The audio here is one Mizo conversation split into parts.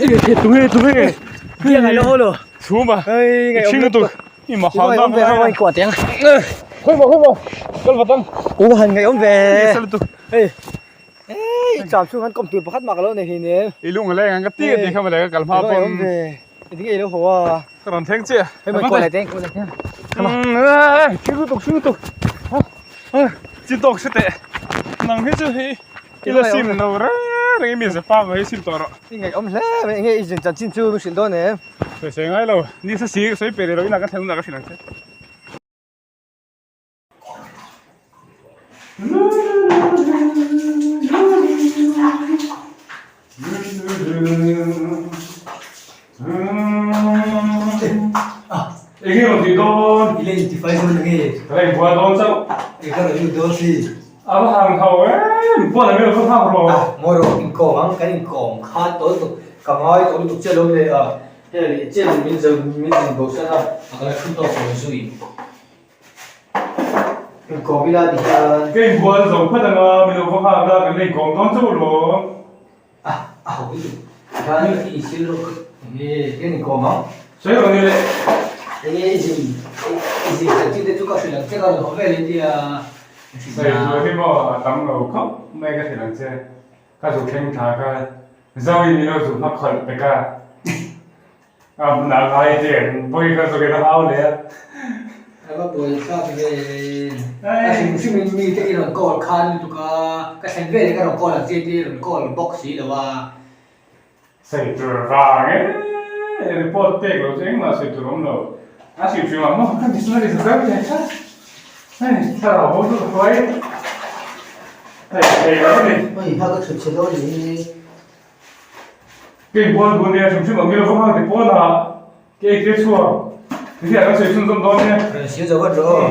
Tunge tunge Bia ngai lo lo. Chhuma. Ei ngai Chhing tu. I ma Ngai ha om ve ha ko teng. Khoi ma khoi ma. Kal vatang. U han ngai om ve. Sal tu. Ei. Ei cham chu han kom tur pakhat mak lo nei hi ne. I lung le ngang ka ti ti kha ma le ka kal hma Ngai om pon. ve. Ding ei lo ho a. Ka ron thleng che. Hei mai ko le teng ko le teng. Chhing tu chhing tu. Chi tok se te. Nang hi chu hi. Ila sim lo re reng mi za pa mai sim to ro. I ngai om hle mai nge i zin chan chin chu mi hrilh dawn em. Soi soi ngai lo. Ni sa si soi pe ro ina ka thleng na ka hrilh ang che. Enge rawn tih dawn? I le in tifai dawn nge? Ka la inbual dawn chauh. Eng ka rawn lut dawn si. A va hang ho em! Pawn a meuh va hang rawh. Ah, maw rawh, inkawm ang, kan inkawm kha tawl tuk, ka ngai tawl lutuk che lo le a, hei leh chen min zo min zin bo san a, a ka la thu tawk lo zui. Inkawm ila ti hian. Ka inbual zo phat anga min lo va nghak a, kan la inkawm dawn chauh lawm. Ah, a ho lutuk. Khan i sil rawh ka enge kan inkawm ang. Sawi rawh ni le. Enge i zin i zin chanchin te chu ka hrilh ang che ka rawn haw vel in tia. Sawi tur hi maw a tam lo khawp mai ka hrilh ang che. Ka zu thleng thla kha Zoe min lo zu hma khawlh pek a. A hmunah ngai te an vawi kha zawk in a hau leh a. A va buai thlak ve. A hrim hrim in mi te i rawn call khan lutuk a, ka thlen vel ah ka rawn call ang che tia i rawn call bawk si lo a. Sawi tur vang e, report pek lo chu engmah sawi tur awm lo. A hrim hrim ah maw ka missionary za zau thei tlat. Hei thlarau bo chu ka hruai thei thei lo a ni. Hei ha ka thut chhe dawn ni hi. Kei bual bu nia hrim hrim ang ilo va hmang ti pawn a cake te chhuak ti hian kan sawi chhunzawm dawn nia. Rawn sil zo vat rawh aw.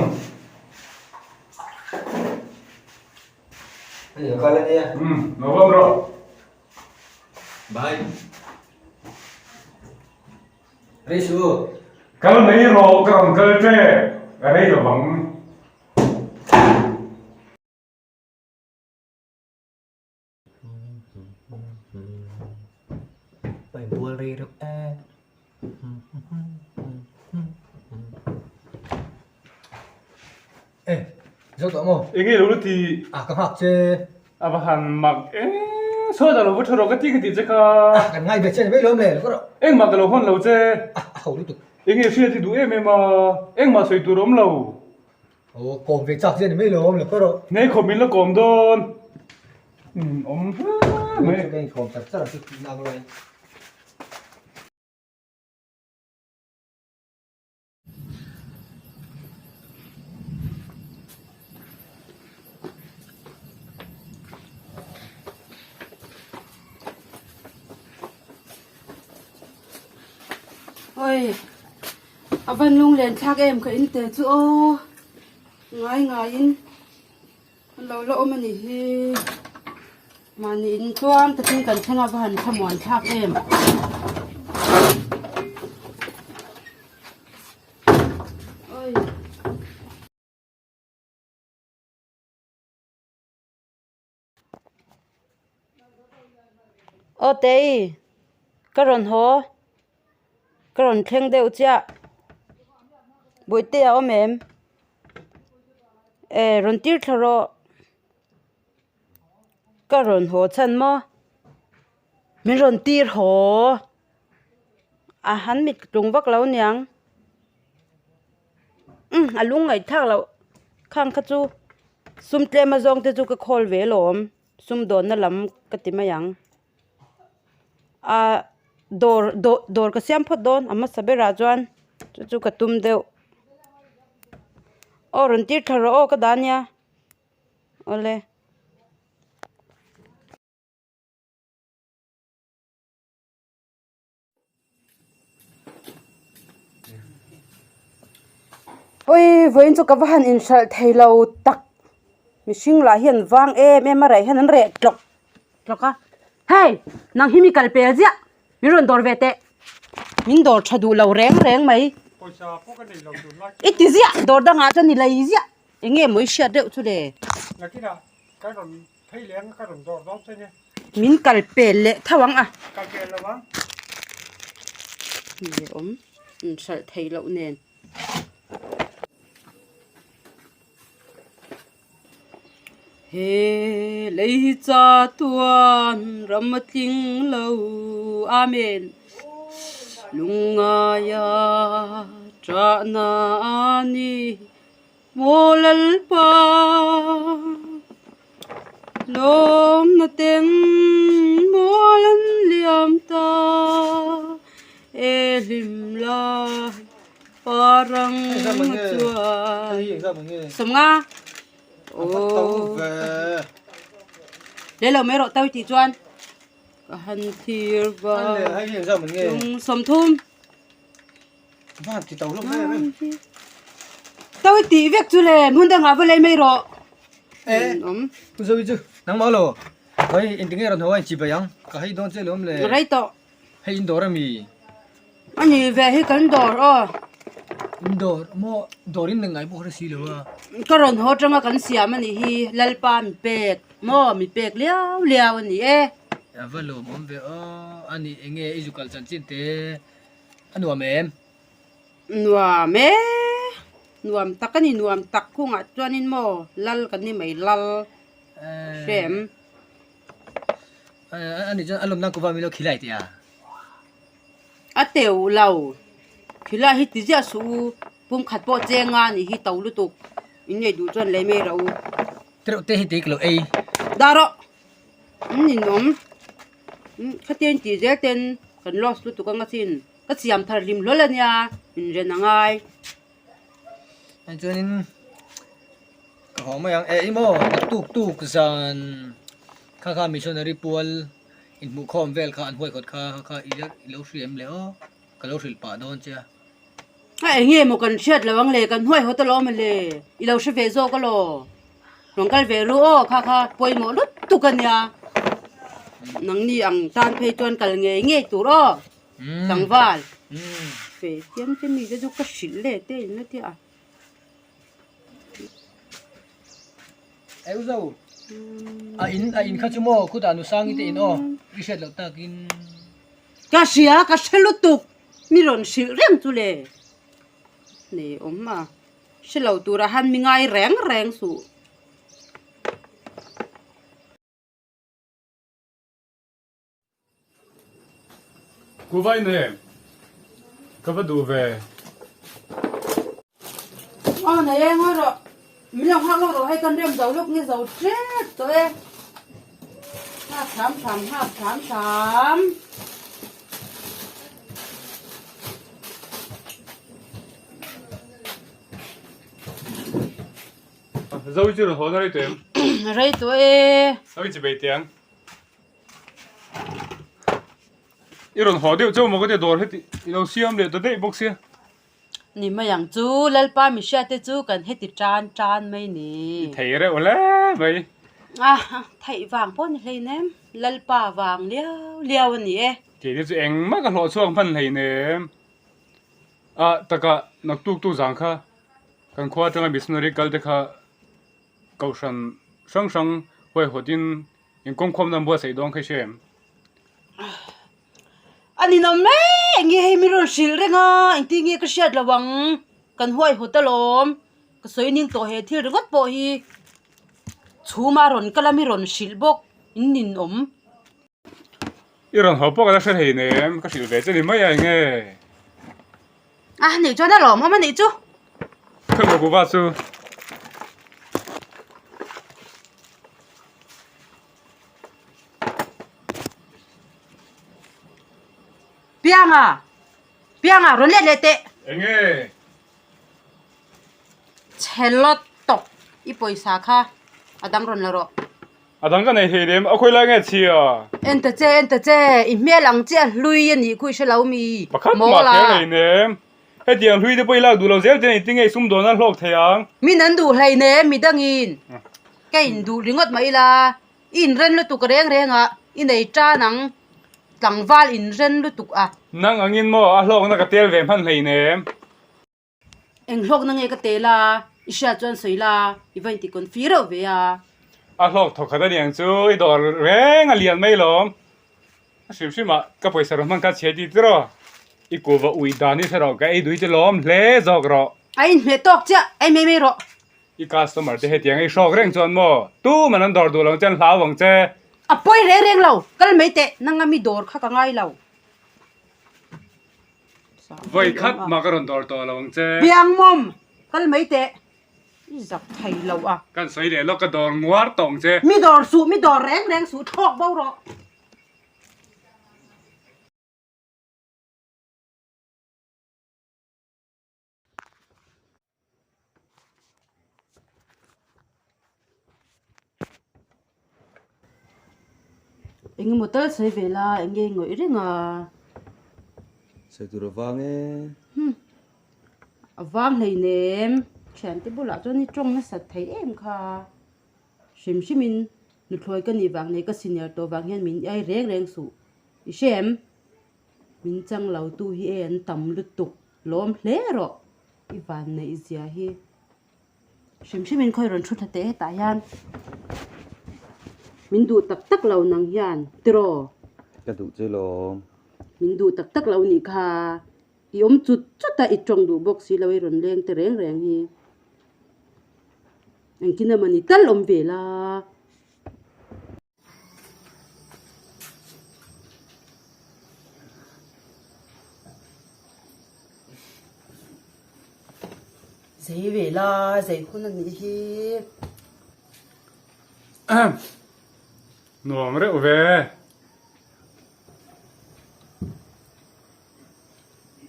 Hei a kal a nia. Umm lo vawm rawh. Bye. Rei su. Kal mai rawh ka rawn kal tep a rei lovang. Pai bual rei reuh e. E, zo tawh maw? Enge lo la ti? A ka nghak che. A va han mak e. Sawi dah lo va tha rawh ka ti ka ti che kha. A kan ngai ve che ni mai lawm le, lo ka rawh. Engmah ka lo hawn lo che. A a ho lutuk. Enge hriat i duh em em a, engmah sawi tur a awm lo. Aw kawm ve chak che ni mai lo awm lo ka rawh. Nei khawp min la kawm dawn. Awm hle mai. Chu ka inkawm char char ang chu nak lai. Oi. A van lunglen thlak em ka in te chu aw ngai ngai in an lo la awm a nih hi mahni in tluang takin kan thleng a va han thlamuan thlak em. Oi. Aw tei ka rawn haw ka rawn thleng deuh chiah bawihte a awm em eh rawn tir thla rawh ka rawn haw chhan maw min rawn tir haw a han mit tlung vak lo aniang umm a lung ngaihthlak loh khang kha chu. Sum tlem a zawng te chu ka khawl ve alawm sum dawnna lam ka ti mai ang ah dawr dawh dawr ka siam phawt dawn a hmasa berah chuan chu chu ka tum deuh aw rawn tir thla rawh aw ka dah ania awle. Oi vawiin chu ka va han inhralh thei lo tak mihring lah hian vang em em a reh hian an reh tlawk tlawk a hei nang hi mi kal pel ziah min rawn dawr ve teh min dawr tha duh lo reng reng mai i ti ziah dawr dangah chuan i lei ziah eng nge maw i hriat deuh chu le. Min kal pel leh tho ang a. Ni awm inhralh theih loh nen. He lei chatuan ram a tling lo Amen. Lungngaia ṭahna a ni maw Lalpa. Lawmna ten mual an liam ta e hlim lai parang chuan sawmnga aw leh lo mai rawh tawih tih chuan ka han thlir va lung sawmthum Tawih tih vek chu le hmun dangah va lei mai rawh. Awm. Zoe chu nangmah lo. Hei engtinge rawn haw a inchi bai ang. Ka hei dawn che lawm le. Rei tawh. Hei in dawr ami? A ni ve hi kan dawr aw. In dawr maw dawr in ngai bawk hre si lo a. Ka rawn haw atanga kan siam a nih hi Lalpa mi pek maw mi pek liau liau a ni e. A va lawmawm ve aw. A ni enge i zu kal chanchin te. A nuam em? Nuam e, nuam tak a ni, nuam tak kungah chuanin maw lal kan ni mai lal hrem. A nih chuan a lawmna kuva milo khilai tih a? A teuh lo, khilai hi ti ziah suh u, pum khat pawh cheng a nih hi to lutuk, in nei duh chuan lei mai rawh u. Tereuh te hi tei ka lo ei. Dah rawh, an ninawm. Khatiang tih zel ten kan loss lutuk anga chin ka siam thar hlim hlawl ania inren a ngai. Hei chuanin ka haw mai ang eh i maw tuk tuk zan kha kha missionary pual inhmuhkhawm vel kha an huaihawt kha kha i lo hria em le aw ka lo hrilh pah dawn che a. A eng nge maw kan hriat lo ang le kan huaihawt alawm a le i lo hre ve zawk alaw rawn kal ve ru aw kha kha pawimawh lutuk ania nangni ang tan phei chuan kal ngei ngei tur aw tlangval fe chiam che mi te chu ka hrilh let te in la tia. Eu zo a in a in kha chu maw khutah nusangi te in aw i hriat loh takin. Ka hria ka hre lutuk. Mi rawn hrilh reng chu le nei awm a, hre lo turah han mi ngai reng reng suh. Ku vai nem ka va duh ve. Aw nei e ngawi rawh, min lo nghak lawk rawh hei kan rem zo lawk nge zo tep tawh e. Nghak hram hram nghak hram hram. Zo i chu rawn haw na rei tawh em? Rei tawh e. Zo i chi bei teh ang. I rawn haw deuh chauh maw ka tia dawr heti i lo siam leh ta daih bawk sia. Ni mai ang chu Lalpa mihria te chu kan heti tan tan mai ni. I thei reuh hle mai. A theih vang pawh ni hleinem Lalpa vang liau liau a ni e. Kei te chu engmah ka hlawh chhuak hman hleinem. A taka naktuk tu zang kha kan khua atanga missionary kal te kha kohhran hrang hrang huaihawtin inkawmkhawmna an buatsaih dawn kha i hre em? A ninawm mai eng nge hei min rawn hrilh reng a engtin nge ka hriat lo ang kan huaihawt alawm ka sawi ning tawh he thil ringawt pawh hi chhuma rawn kal a mi rawn hrilh bawk in ninawm. I rawn haw pawh ka la hre thei nem ka hrilh ve che ni mai a eng nge. A nih chuan a lawmawm a nih chu. Khawi maw kuva chu. Pianga! Pianga rawn let leh teh! Enge? Chhe lawt tawk i pawisa kha a dang rawn la rawh. A dang ka nei thei lem a khawi lai nge chhia? En ta che en ta che i hmel ang chiah hlui a nih khu i hre lo mi? Pakhat mah kher hlei nem. Hetiang hlui te pawh i lak duh lo zel ten engtin nge i sum dawn a hlawk thei ang? Min an duh hlei nem midangin ka induh ringawt mah ila. I inren lutuk reng reng a, i nei tan ang tlangval inren lutuk a. Nang angin maw a hlawkna ka tel ve hman hleinem. Eng hlawkna nge ka tel a, i hriat chuan sawi la, i va inti confi reuh ve a. A hlawk thawk khat a niang chu, i dawr reng a lian mai lawm. A hrim hrim ah ka pawisa rawn hman kha chhe ti tiraw. I kuva ui dan hi hre rawh, ka ei dui che lawm hle zawk rawh. A inhmeh tawk chiah, ei mai mai rawh. I customer te hetiang ei hrawk reng chuan maw, tuman an dawr duh lo ang che, an hlau ang che. A pawi reng reng lo, kal mai teh, nanga mi dawr kha ka ngai lo. Vawi khat mah ka rawn dawr tawh lo ang che. Piang mawm, kal mai teh, i zak thei lo a. Kan sawi leh lawk, ka dawr nguar tawh ang che. Mi dawr suh, mi dawr reng reng suh, thlawk bo rawh. Engemaw tal sawi ve la eng nge ngawih reng a. Sawi tur a vang e. Hmm a vang hleinem thiante bulah chuan i tawng nasat thei em kha hrim hrim in nuthlawi ka nih vang leh ka senior tawh vang hian min iai reng reng suh i hre em. Min chang lo tu hi e an tam lutuk lawm hle rawh i van neih zia hi hrim hrim in khawi rawn thu thla teh hetah hian min duh tak tak lo nang hian tiraw Ka duh che lawm. Min duh tak tak lo nih kha i awm chut chut a i tawng duh bawk si lo i rawn leng te reng reng hi engtin emawni tal awm ve la. Zei ve la, zei hun a nih hi. Nuam reuh ve.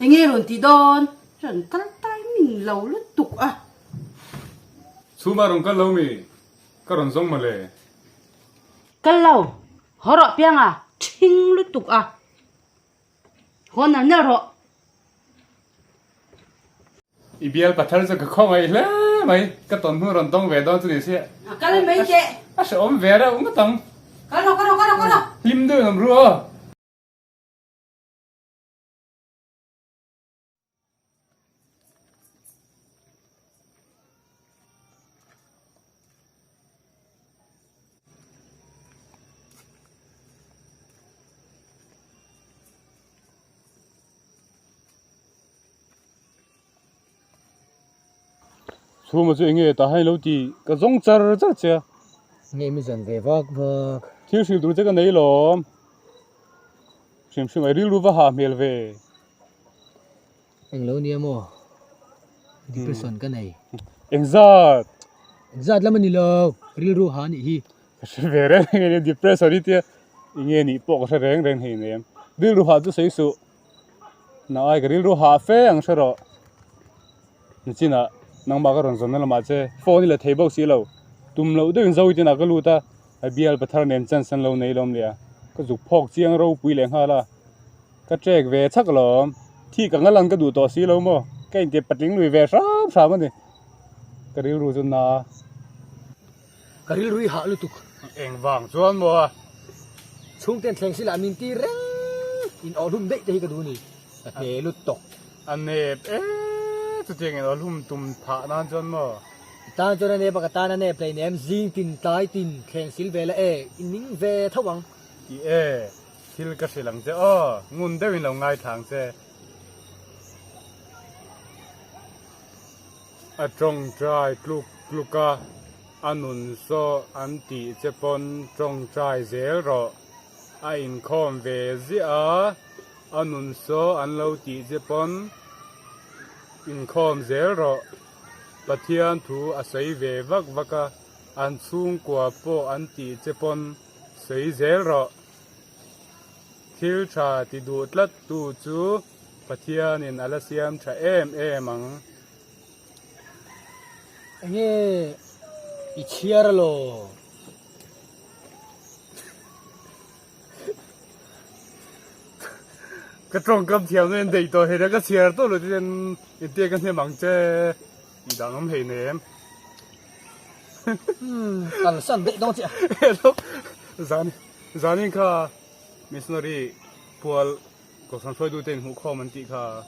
Enge rawn ti dawn? Rawn kal timing lo lutuk a. Chhuma rawn kal lo mi? Ka rawn zawng mawle. Kal lo, haw rawh piang a, ṭhing lutuk a. Haw nal nal rawh. I bial pathar chu ka khawngaih hle mai, ka tawn hnu rawn tawng ve dawn chu ni sia. A kal mai teh. A hrehawm ve reuh ngawt ang. Kal rawh, kal rawh, kal rawh, kal rawh. Hlim deuh in awm ru aw. Chhuma chu enge tah hian ilo ti ka zawng char char che a. Nge mi zan ve vak vak. Thil hrilh tur che ka nei lawm. Hrim hrim ai rilru va hah hmel ve. Englo nia maw? Depression ka nei. Engzat? Engzat lam a ni lo, rilru ha nih hi. Ka hre ve reng reng ania depression hi tia enge nih pawh ka hre reng reng hei nem. Rilru ha chu sawi suh. Nang ai ka rilru ha fe ang hre rawh. Nichinah nangmah ka rawn zawnna lamah che phone i la thei bawk si lo. Tum loh deuhin zo itinah ka lut a, a bial pathar nen chance an lo nei lawm leh a. Ka zuk phawk chiang ropui leh nghal a. Ka trek ve chak alawm. Thi ka ngalan ka duh tawh si lo maw? Ka inti patling lui ve hram hram a ni. Ka rilru chu na. Ka rilru i hah lutuk. Engvang chuan maw a? Chhungten thleng sila min ti reng in awhlum daih te hi ka duh ni. Ka hne lutuk. A nep e chutiang in awhlum tum phah nan chuan maw? I tan chuan a nep a, ka tan a nep hleinem. Zing tin tlai tin thleng sil ve la e, i ning ve tho ang. I e. Thil ka hrilh ang che aw, ngun deuhin lo ngaithla ang che. A tawngtai tluk tluk a, a nun saw an tih che pawn tawngtai zel rawh. A inkhawm ve ziah a, a nun saw an lo tih che pawn inkhawm zel rawh. Pathian thu a sawi ve vak vak a, an chhungkua pawh an tih che pawn sawi zel rawh. Thil tha ti duh tlat tu chu Pathianin a la siam tha em em ang. Enge i chhiar alaw? Ka tawngkam thiam na in daih tawh hei ka chhiar tawh lo chuan intia ka hnem ang che tih dan awm hleinem. Kalsan daih dawn che a. Hello zan Zanin kha missionary pual kohhran hruaitute inhmuh khawm an tih kha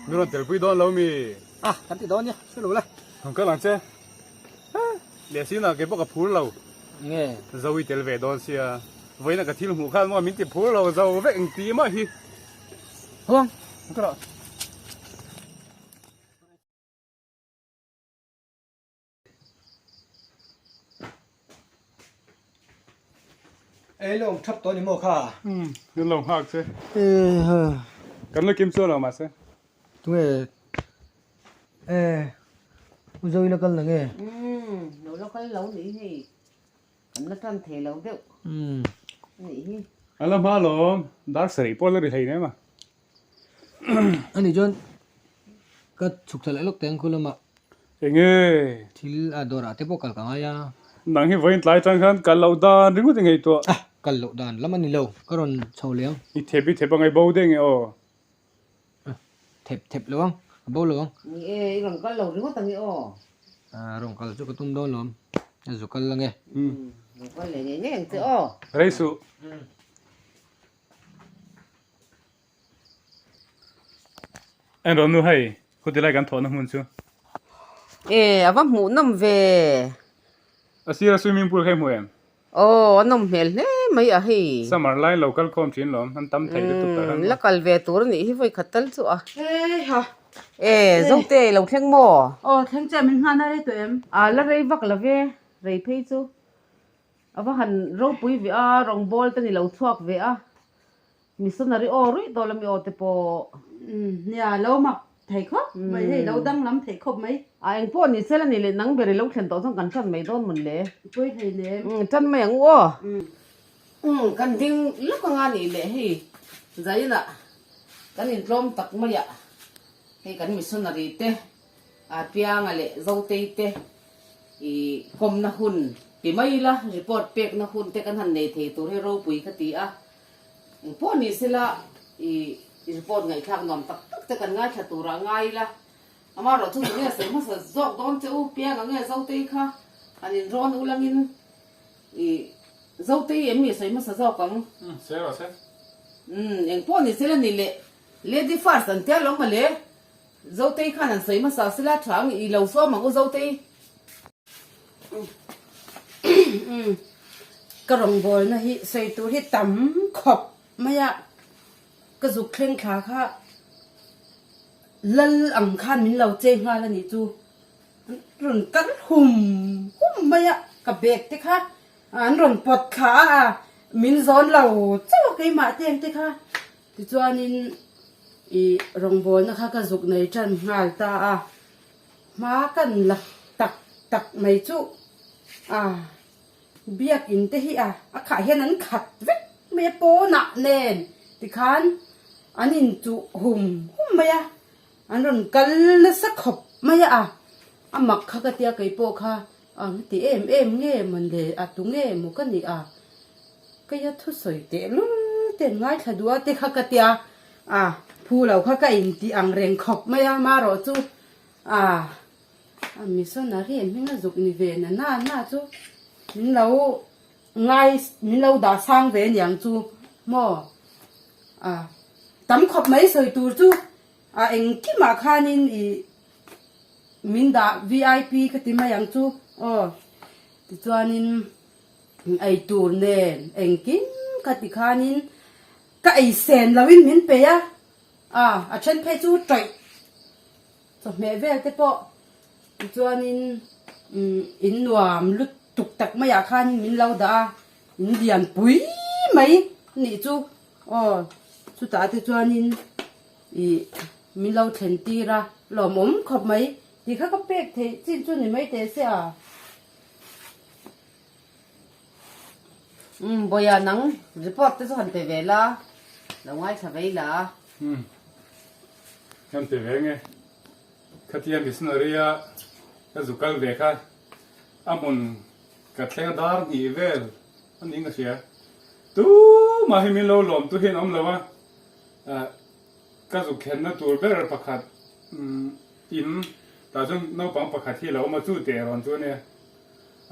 min rawn telpui dawn lo mi? A, kan ti dawn nia, hre lo le. Kan kal ang che. Leh sinah kei pawh ka phur lo. Nge? Zo i tel ve dawn sia. Vawiin ka thil hmuh khan maw min ti phur lo zo vek eng ti mah hi. Huang. Ei lo awm thap tawh a ni maw kha? Umm, kan lo nghak che. Kan la kim chuan lo mahse. Tunge e U Zoe la kal na nge? Umm, lo la kal lo nih hi. Kan la tan thei lo deuh. Umm. Nih hi. A la hma lawm, dar sarih pawh la ri hlei nem a. Ani chuan ka chhuk thla leh lawk teh ang khu lamah. Enge? Thil a dawrah te pawh kal ka ngai a. Nang hi vawiin tlai atang khan kal loh dan ringawt i ngaihtuah. Ah, kal loh dan lam a ni lo, ka rawn chho leh ang. I thep i thep a ngai bo deuh nge aw? Thep thep lo ang, a bo lo ang. Ni e, i rawn kal lo ringawt ang i aw. Ah, rawn kal chu ka tum dawn lawm, a zu kal ang e. Rawn kal leh ngei ngei ang che aw. Rei suh. En rawh nu hei, khuti lai kan thawhna hmun chu. E, a va hmuh nawm ve. A sira swimming pool kha i hmu em? Aw, a nawm hmel hle mai a hei. Summer lai lo kal khawm thin lawm, an tam thei lutuk tak an. La kal ve tur a nih hi vawi khat tal chu a. Hei ha. E, Zote i lo thleng maw? Aw, thleng che min nghana rei tawh em? A la rei vak lo ve, rei phei chu. A va han ropui ve a, rawngbâwl te ni lo chhuak ve a, missionary aw ruih tawh lami aw te pawh. Umm nia, lo mak thei khawp mai hei, lo danglam thei khawp mai. A eng pawh ni sela ni leh nang ber i lo thlen tawh chuan kan ṭan mai dawn mawn le. Pawi hlei nem. Umm ṭan mai ang u aw. Umm kan ding lawk anga nih leh hei zainah kan intlawm tak mai ah hei kan missionary te Pianga leh Zotei te I kawmna hun ti mai ila, report pekna hun te kan han nei thei tur hi ropui ka ti a. Engpawh ni sela i report ngaihthlak nuam tak tak te kan ngaithla turah ngai ila. Amaherawh chu tunge sawi hmasa zawk dawn che u, Pianga nge Zotei kha han inrawn ulangin i Zotei em mi sawi hmasa zawk ang? Umm, sawi rawh se. Umm, engpawh ni sela ni leh Lady first an tia lo mawle. Zotei khan an sawi hmasa sela tha ang i lo sawm ang u Zotei. Ka rawngbawlna hi sawi tur hi tam khawp mai a, ka zuk thleng thla kha lal ang khan min lo chei nghal a nih chu, an rawn kal hum hum mai a, ka bag te kha an rawn pawt thla a, min zawn lo chauh a keimah te ang te kha. Tichuanin i rawngbawlna kha ka zuk nei tan nghal ta a, hma kan la tak tak mai chu a biakin te hi a a khah hian an khat vek mai a pawnah nen tikhan an inchuh hum hum mai a, an rawn kal nasa khawp mai a, a mak kha ka tia keipawh kha a ti em em nge mawnle a tu nge maw ka nih a. Keia thusawi tehlul te an ngaithla duh a te kha ka tia a, phu lo kha ka intih ang reng khawp mai a, marawh chu a a missionary an hming a zuk ni ve na na na chu min lo ngai min lo dah sang ve aniang chu maw a tam khawp mai sawi tur chu a engkimah khanin ih min dah vip ka ti mai ang chu aw tichuanin. Ei tur nen engkim ka ti khanin ka ei sen loin min pe a, a a then phei chu tawih chawhmeh vel te pawh tichuanin umm in nuam lutuk tak maiah khanin min lo dah a, in lian pui mai nih chu aw chutah te chuanin ih min lo thlen tir a lawmawm khawp mai tih kha ka pek theih chin chu ni mai teh se a. Umm Bawia nang report te chu han pe ve la, lo ngaithla vei la. Umm kan pe ve nge, khatia missionary a ka zu kal ve kha a hmun ka thleng a dar hnih vel a ning ka hria, tumah hi min lo lawm tu hian awm lo a, ka zu thlenna tur ber pakhat in tah chuan naupang pakhat hi a lo awm a chu teh rawn chu a nia.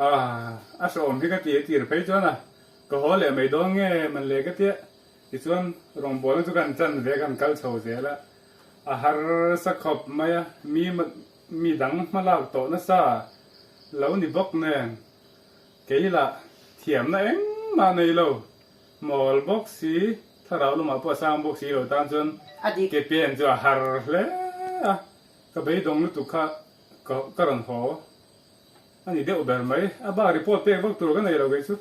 Ah, a hrehawm hi ka ti a tir phei chuan a, ka haw leh mai dawn nge man le ka tia, tichuan rawngbawlna chu kan chan ve kan kal chho zel a, a harsa khawp mai a, mi mi dang hma lak tawh nasa lo ni bawk nen, kei lah thiamna engmah nei lo, mawl bawk si. Thlarau lamah pawh a sang bawk si lo tan chuan ke pen chu a har hle a, ka beidawng lutuk kha ka rawn haw a ni deuh ber mai. A bak report pek vak tur ka nei lo kei chu.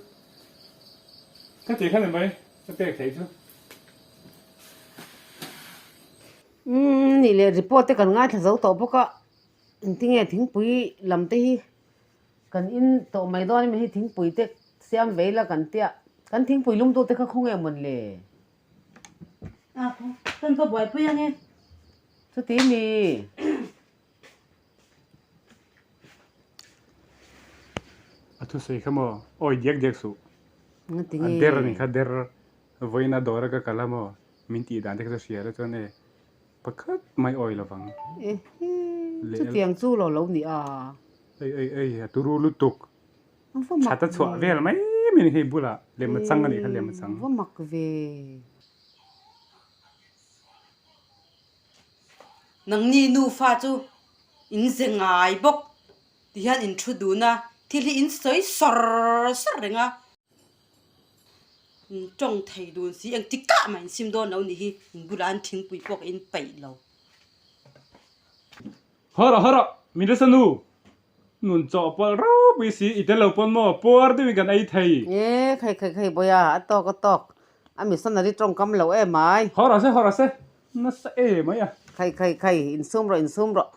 Ka ti kha ni mai ka pek theih chu. Umm nih leh report te kan ngaithla zo tawh bawk a, engtinge thingpui lam te hi Kan in tawh mai dawn emaw hi thingpui te siam ve ila kan tia, kan thingpui lum tu te kha khawnge mawn le? A kan va buaipui ange. Chuti mi? A thusawi kha maw? Awi diak diak suh. A der a ni kha der. Vawiin a dawr a ka kal a maw? Min tih dan te kha chu hria la chuan e pakhat mai awi lovang. Ehe, chutiang chu lo lo ni a. Ei ei ei, a turu lutuk. That a chhuah vel mai mai ni hei bulah lem a chang a nih kha lem a chang. Va mak ve. Nangni nufa chu in ze ngai bawk ti hian in thu dun a, thil hi in sawi sawr sawr reng a. In tawng thei dun si engti kah mah in sim dawn lo nih hi in bulah an thingpui pawh ka in peih lo. Hawrah hawrah min resa nu nun chawhpawlh ropui si i tel lo pawn maw puar deuhin kan ei thei. E khai khai khai bawiha a tawk a tawk a missionary tawngkam lo em ai. Hawrah se hawrah se nasa em mai a. Khai khai khai insum rawh insum rawh.